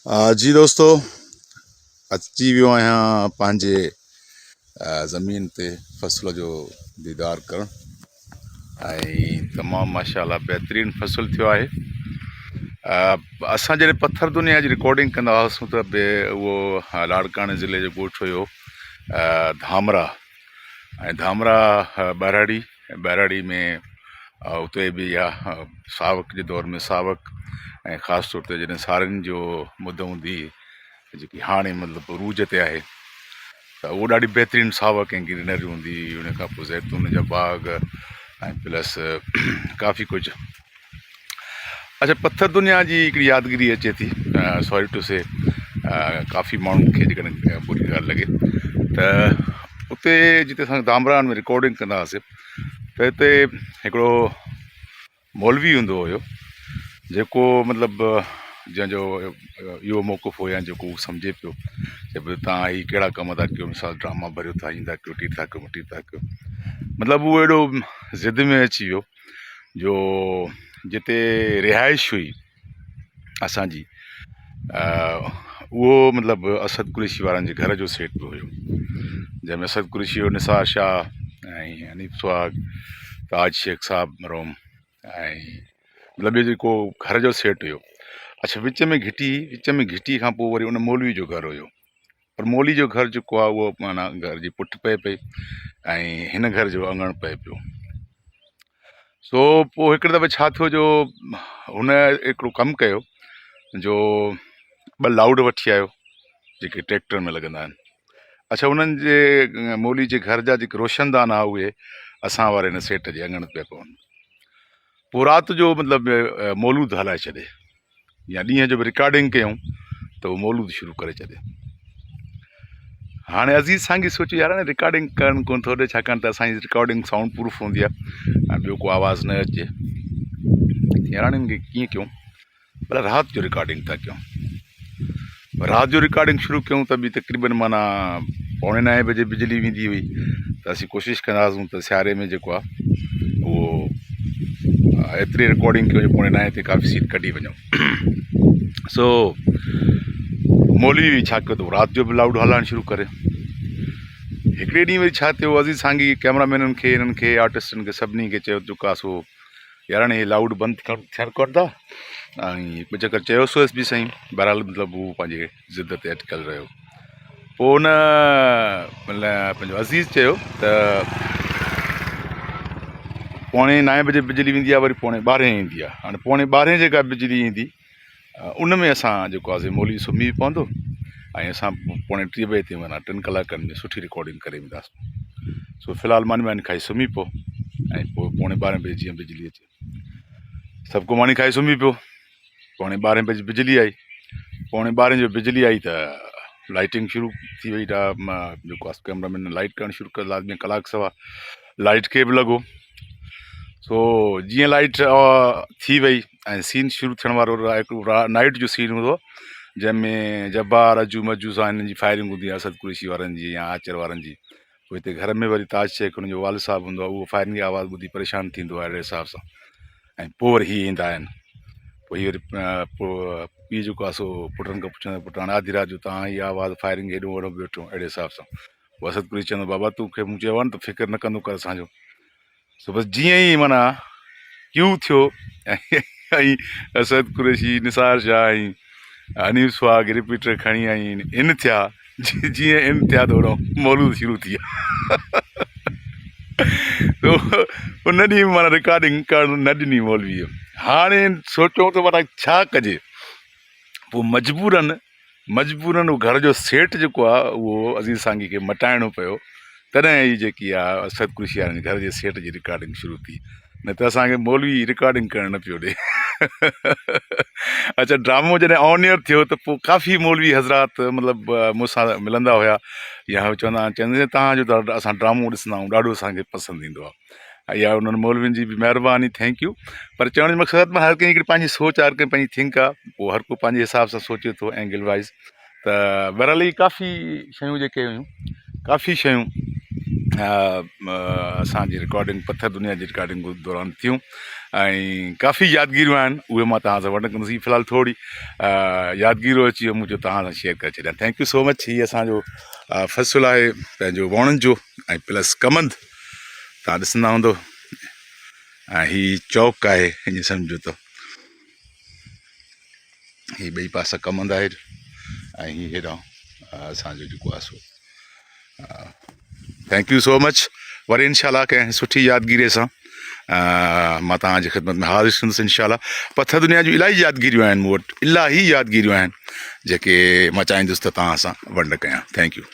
جي دوستو اچي ويو آهيان پنهنجي زمين تي فصل جو ديدار ڪرڻ ۽ تمام ماشاء الله بهترين فصل ٿيو آهي اسان جڏهن پٿر دنيا جي رڪارڊنگ ڪندا هئاسون ته به اهو لاڙڪاڻي ضلعي جو ڳوٺ هيو ڌامرا ۽ ڌامرا ٻهراڙي ٻهراڙي ۾ اتي به اها ساوڪ جي دور ۾ ساوڪ ۽ خاص طور تي جڏهن سارين جو مد هوندي هئي جيڪي هاڻي مطلب عروج تي آهي ته اهو ڏاڍي بهترين ساوڪ ۽ گرينري هوندي هئي ان کان پوء زيتون جا باغ ۽ پلس ڪافي ڪجهه اچا پٿر دنيا جي هڪڙي يادگيري اچي ٿي سوري ٽو سي ڪافي ماڻهن کي جيڪڏهن بري ڳالهه لڳي ته اتي جتي اسان ڌامراهن ۾ رڪارڊنگ ڪندا هئاسي ته هتي هڪڙو مولوي هوندو هيو جيڪو مطلب جنهن جو اهو موقف هو يا جيڪو هو سمجهي پيو ته ڀئي تان هي ڪهڙا ڪم ٿا ڪيو مثال ڊراما ڀريو ٿا هيئن ٿا ڪيو ٽي ٿا ڪيو مٽي ٿا ڪيو مطلب هو اهڙو ضد ۾ اچي ويو جو جتي رهائش هئي اسانجي اهو مطلب اسد قريشي وارن جي گهر جو سيٽ به هيو جنهن ۾ اسد قريشي هو نثار شاهه ۽ حنيف سهاڳ تاج شيخ صاحب مرحوم ۽ مطلب اهو جيڪو گهر جو سيٽ هيو اڇا وچ ۾ گهٽي وچ ۾ گهٽي کان پوء وري ان مولوي جو گهر هيو پر مولي جو گهر جيڪو آهي اهو معنيٰ گهر جي پٺ پئي پئي ۽ هن گهر جو اڱڻ پئي پيو سو پوء هڪڙي دفعي ڇا ٿيو جو هن هڪڙو ڪم ڪيو جو ٻه لائوڊ وٺي آيو جيڪي ٽريڪٽر ۾ لڳندا آهن اڇا انهن جي مولي جي گهر جا جيڪي روشندان ها اهي اسان واري هن سيٽ جي اڱڻ پيا پون پوء رات جو مطلب مولود هلائي ڇڏي يا ڏينهن جو به رڪارڊنگ ڪيون ته هو مولود شروع ڪري ڇڏي. هاڻي عزيز سانگي سوچيو يار هاڻي رڪارڊنگ ڪرڻ ڪونه ٿو ڏي ڇاڪاڻ ته اسان جي رڪارڊنگ سائونڊ پروف هوندي آهي ۽ ٻيو ڪو آواز نه اچي يار هاڻي هن کي ڪيئن ڪيون ڀلا رات جو رڪارڊنگ ٿا ڪيون رات جو رڪارڊنگ شروع ڪيون ته به تقريبن معنيٰ پوڻي نائين بجي بجلي ويندي هئي ته اسين ڪوشش ڪندا هئاسون ته سياري ۾ جيڪو آهي اهو ايتري رڪارڊنگ ڪيون جو پوڻي نائين تي ڪافي سين ڪڍي وڃون سو مولوي ڇا ڪيو ته رات جو به لائوڊ هلائڻ شروع ڪري هڪڙي ڏينهن وري ڇا ٿيو عزيز سانگي ڪيمرا مينن کي هنن کي آرٽسٽن کي سڀني کي چيو جيڪو آهي سو يار هاڻي هي لائوڊ بند ٿيڻ ڪونه ٿا ۽ هڪ ٻه چڪر چيوسوس به سائين بهرحال مطلب هو پنهنجي ضد تي اٽڪل رهيو پوء ان پنهنجو عزيز چيو ته پوڻي نائين بجي بجلي ويندي آهي وري پوڻي ٻارهين ايندي آهي هاڻي پوڻي ٻارهين جيڪا بجلي ايندي ان ۾ اسان جيڪو آهي مولوي سمهي به پوندو ۽ اسان پوڻي ٽي بجي تائين معنيٰ ٽن ڪلاڪن ۾ سٺي رڪارڊنگ ڪري وينداسين سو في الحال ماني واني کائي سمهي پئو ۽ پوء پوڻي ٻارهين بجي جيئن بجلي اچي سڀ ڪو ماني کائي سمهي پيو پوڻي ٻارهين بجي بجلي آئي پوڻي ٻارهين جو بجلي آئي ته لائٽنگ شروع ٿي وئي جيڪو آهي ڪيمرا مين لائٽ ڪرڻ شروع ڪيو لازمي ڪلاڪ سوا لائٽ کي به لڳو سو جيئن لائٽ ٿي وئي ۽ سين شروع ٿيڻ وارو هڪ نائٽ جو سين هوندو جنهن ۾ جبار اجو مجو سان هنن جي فائرنگ هوندي آهي اسد قريشي وارن جي يا آچر وارن جي پوء هتي گهر ۾ وري تاج شيخ هن جو والد صاحب هوندو آهي اهو فائرنگ جي آواز ٻڌي پريشان ٿيندو آهي اهڙي حساب سان ۽ پوء وري هي ايندا آهن پوء هي وري پوء پيء جيڪو آهي سو پٽن کان پڇندو پٽ هاڻي آڌي رات جو تان هي آواز فائرنگ هيڏو وڏو ويٺو اهڙي حساب سان پوء اسد قريشي چوندو بابا توکي مون چيو آهي نه ته فڪر نه ڪندو ڪر اسانجو سو بس جيئن ئي معنيٰ ڪيو ٿيو ۽ اسد قريشي نثار شاهه ۽ حنيف سهاڳ رپيٽر کڻي ۽ ان ٿيا جيئن ان ٿيا ته هوڏانهن مولود شروع ٿي ويا ان ڏينهن معنيٰ رڪارڊنگ ڪرڻ نه ڏني مولويء هاڻي سوچيو ته معنيٰ ڇا ڪجي پوء مجبورن مجبورن اهو گهر جو سيٽ جيڪو آهي اهو عزيز سانگي کي مٽائڻو پيو تڏهن هي جيڪي آهي اسد قريشي وارن جي گهر جي سيٽ جي رڪارڊنگ شروع ٿي نه ته اسانکي مولوي رڪارڊنگ ڪرڻ نه پيو ڏي اچھا ڊرامو جڏهن آن ايئر ٿيو ته پوء ڪافي مولوي حضرات مطلب مون سان ملندا هيا يا چوندا چوندا تهان جو ته اسان ڊرامو ڏسندا آهيون ڏاڍو اسانکي پسند ايندو آهي اها انهن مولوين جي به مهرباني thank you پر چوڻ جو مقصد هر ڪنهن هڪڙي پنهنجي سوچ آهي هر ڪنهن پنهنجي ٿنڪ آهي پوء هر ڪو پنهنجي حساب سان سوچي ٿو اينگل وائز ته بهرحال هي ڪافي شيون جيڪي هيون ڪافي شيون. اسان جي رڪارڊنگ پٿر دنيا جي رڪارڊنگ دوران ٿيون ۽ ڪافي يادگيريون آهن اهي مان توهان سان ونڊ ڪندس هي في الحال ٿوري يادگيرو اچي ويو مون چيو توهان سان شيئر ڪري ڇڏيان thank you so مچ هي اسانجو فصل آهي پنهنجو ووڻن جو ۽ پلس ڪمند توهان ڏسندا هوندو ۽ هي چوڪ آهي ائين سمجھو ته هي ٻئي پاسا ڪمند آهي ۽ هي هيڏانهن اسانجو جيڪو آهي سو thank you so مچ وري انشاء الله ڪنهن سٺي يادگيري سان مان توهان جي خدمت ۾ حاضر ٿيندس انشاء الله پٿر دنيا جون الاهي يادگيريون آهن مون وٽ الاهي يادگيريون آهن جيڪي مان چاهيندس ته توهان سان ونڊ ڪيان thank you.